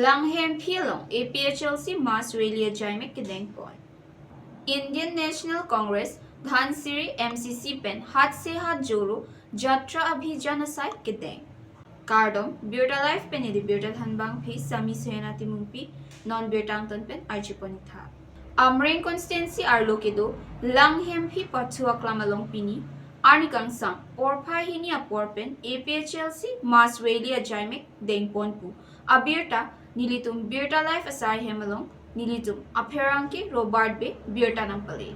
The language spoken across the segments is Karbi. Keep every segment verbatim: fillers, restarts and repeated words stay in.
Langhemphi along A P H L C mass rally ajaimek kedengpon. Indian National Congress, Dhansiri M C C pen Haath se Haath Jodho Jatra Abhiyan asai kedeng. Kardom, Birta Live pen neli birta thanbangpi Sami Sohena Timungpi, non birta angton pen arjupon-ik tha. Amreng constituency arlo kedo Langhemphi pathu aklam along pini arni kangsam porphai hini apor pen A P H L C mass rally ajaimek dengpon pu abirta nelitum Birta Live asai hem along nelitum apherangke Robert Bey birta nangpale.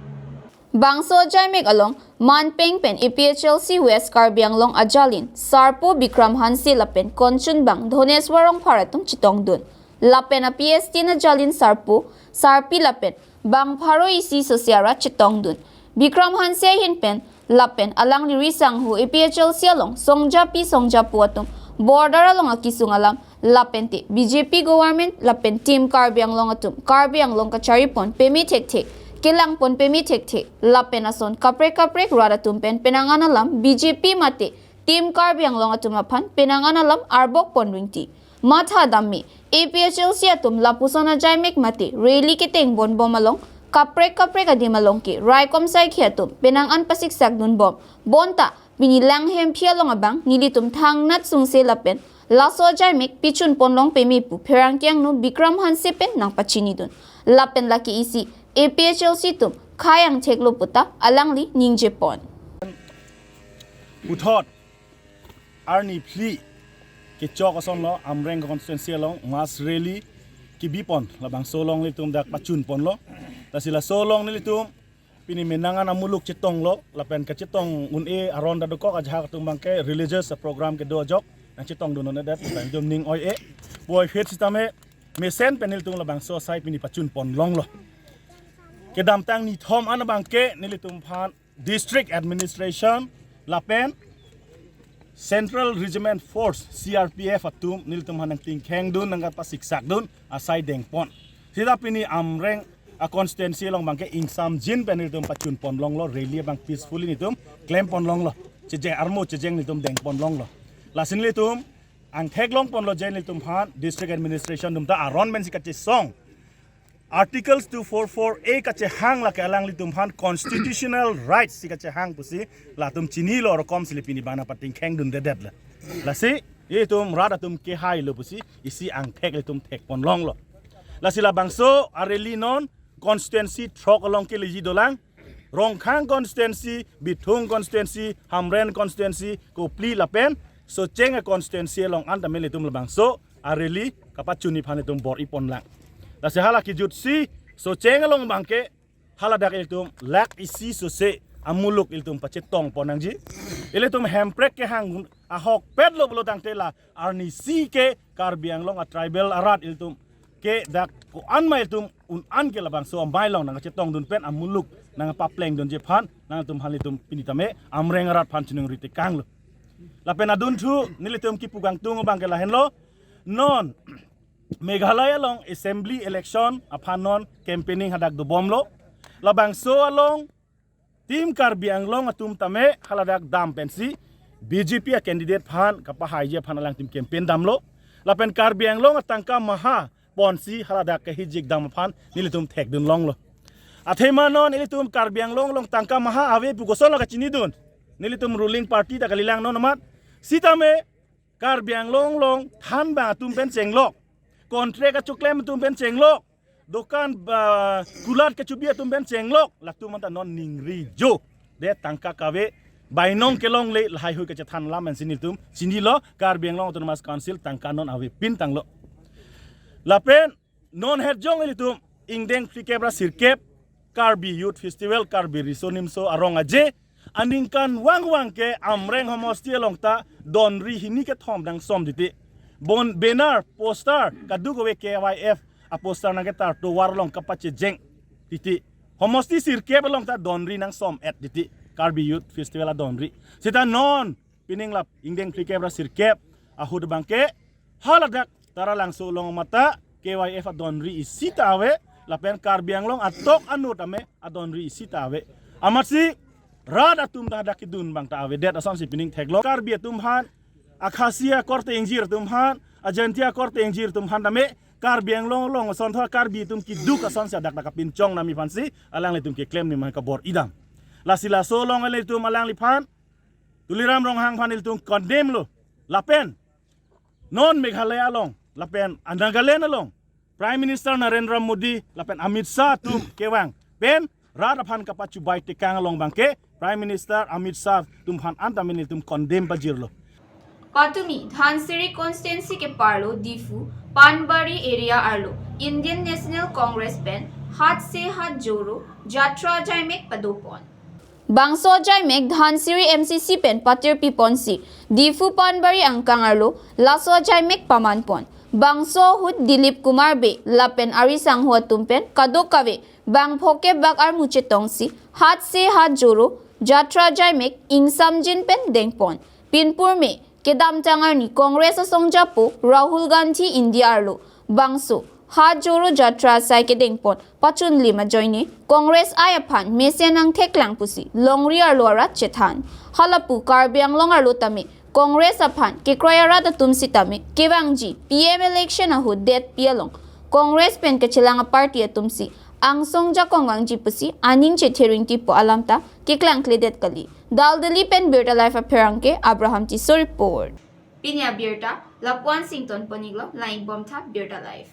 Bangso ajaimek along manpeng pen A P H L C West Karbi Anglong ajalin sarpo Bikram Hanse lapen konchunbang Dhoneswar Rongphar atum chetongdun. Lapen a P S T ajalin sarpo, sarpi lapen bang pharo isi sose arat chetongdun. Bikram Hanse ahin pen lapen alangli risangho A P H L C along songjapi songjapo atum border along akesung alam lapente B J P government lapen Team Karbi Anglong atum Karbi Anglong kacharipon peme thekthe, kelangpon peme thekthe, lapen ason kaprek kaprek rat atum pen penang-an alam B J P mate Team Karbi Anglong atum aphan penang-an alam arbokpon ringti. Matha dam me, A P H L C atum lapuson ajaimek mate rally ketengponbom along kaprek kaprek adim along ke raikom saikhi atum penang-an pasiksakdunbom. Bonta pini Langhemphi along abang nelitum thangnat sungse lapen laso ajaimek pichunponlong peme pu pherangke angno Bikram Hanse pen nangpachinidun. Lapen lake isi A P H L C atum khei angtheklo puta alangli ningjepon. Puthot arni phli kechok asonlo Amreng constituency along mass rally kebipon, labangso along nelitum dak pachunponlo. Lasi laso along nelitum pini menang-an amuluk chetonglo, lapen kachetong un-e aron ta dokok, ajahak atum abangke religious program kedo ajok nangchetongdun un-edet, lapen itum ning oi-e. Puvoiphit sitame mesen pen nelitum labangso asai pini pachunponlonglo. Kedamtang nithom an abangke nelitum aphan District Administration lapen Central Regiment Force, C R P F atum nelitum aphan nangtingkhengdun, nangkapasiksakdun asai dengpon. Sita pini Amreng a constituency along abangke ingsamjin pen nelitum pachunponlonglo, rally abang peacefully nelitum klemponlonglo. Chejeng armu chejeng nelitum dengponlonglo. Lasi nelitum angtheklongponlo je nelitum aphan District Administration atum ta aron pensi kachesong. Articles two four four A kachehang lake alanglitum aphan constitutional rights si kachehang pusi latum chinilo, rokom si le pini abang nangpatingkhengdundedetlo. Lasi itum rat atum kehailo pusi isi angthek ilitum thekponlonglo. Lasi labangso a rally non constituency throk along keleji dolang. Rongkhang constituency, Bithung constituency, Hamren constituency, Kopili lapen Socheng a constituency along an tame ilitum labangso a rally kapachunji aphan ilitum bor-iponlang. Lasi hala kejutsi Socheng along abangke haladak ilitum lakh isi sose amuluk ilitum pachetongpon nangji. Ilitum Hemprek kehang ahokpetlo pulo tangte la arnisi ke Karbi Anglong a tribal arat ilitum ke dak ko-an ma ilitum un-an ke labangso amei along nangkachetongdun pen amuluk nangpaplengdunji aphan nangtum halitum pini tame Amreng arat aphan chiningri tekanglo. Lapen adunthu nelitum kipu kangtung abangke lahenlo. Non Meghalaya along assembly election aphan non campaigning hadak dobomlo. Labangso along Team Karbi Anglong atum tame haladak dam pensi B J P a candidate aphan kapahaiji aphan alangtum campaign damlo. Lapen Karbi Anglong atangka maha ponsi haladak kahijik dam aphan nelitum thekdunlonglo. Athema non ilitum Karbi Anglong along tangka maha ave pu kosonlo kachinidun? Nelitum ruling party ta kalilang non amat. Sitame Karbi Anglong along thanbang atum pen chenglok, contract kachoklem atum pen chenglok, dokan ba kulat kachobi atum pen chenglok, latum anta non ningri jo. De tangka kave, bainong kelongle lahai hui kachethan lam ensi nelitum chinilo, Karbi Anglong Autonomous Council tangka non avepin tanglo. Lapen non hetjong ilitum ingdeng phlikep ra sirkep Karbi Youth Festival, Karbi Riso Nimso Arong Aje aningkanvang vang ke Amreng homosti along ta donri hini kethom nangsom titi. Bon banner, poster kadokave K Y F a poster nangketar tovar along kapachejeng titi. Homosti sirkep along ta donri nangsom-et titi, Karbi Youth Festival adonri. Sita non pining lap ingdeng phlikep ra sirkep ahut abangke haladak Taralangso along mata K Y F adonri isi ta ave, lapen Karbi Anglong atok anut tame adonri isi ta ave. Amatsi rat atum ta hadak kedun abang ta avedet asonsi pining theklo. Karbi atum aphan, a Khasi akorte ingjir atum aphan, a Jaintia akorte ingjir atum aphan tame Karbi Anglong along ason thor Karbi atum keduk asonsi dak dak kapinchong nami aphansi alanglitum keklem nangji aphan kabor-idam. Lasi laso along ilitum alangliphan, Tuliram Ronghang aphan ilitum condemn lo. Lapen non Meghalaya along lapen Nagaland along Prime Minister Narendra Modi lapen Amit Shah atum kevang pen rat aphan kapachubai tekang along abangke Prime Minister Amit Shah atum aphan an tame ilitum condemn pajirlo. Patumi Dhansiri constituency keparlo Diphu Panbari area arlo Indian National Congress pen Haath se Haath Joro Jatra ajaimek padopon. Bangso ajaimek Dhansiri M C C pen patirpiponsi Diphu Panbari angkang arlo laso ajaimek pamanpon. Bangso ahut Dilip Kumar Bey lapen ari sangho atum pen kadokave bang phokep bak armu chetongsi Haath se Haath Joro Jatra ajaimek ingsamjin pen dengpon. Pinpur me kedamtang arni Congress asongjapo Rahul Gandhi India arlo bangso Haath Joro Jatra asai kedengpon pachunlim ajoine Congress ai aphan mesen angthek lang pusi longri arlo arat chethan. Halapu Karbi Anglong arlo tame Congress aphan kekroi arat atum sitame kevangji P M election ahut detpi along Congress pen kachelang aparty atumsi angsong jakong vangji pusi aning chethe ringtipo alam ta keklangkledet kali. Daldali pen Birta Live apherangke Abraham Tisso report. Pini abirta lapu-an sington pon-iklo, lang-ik bomtha Birta Live.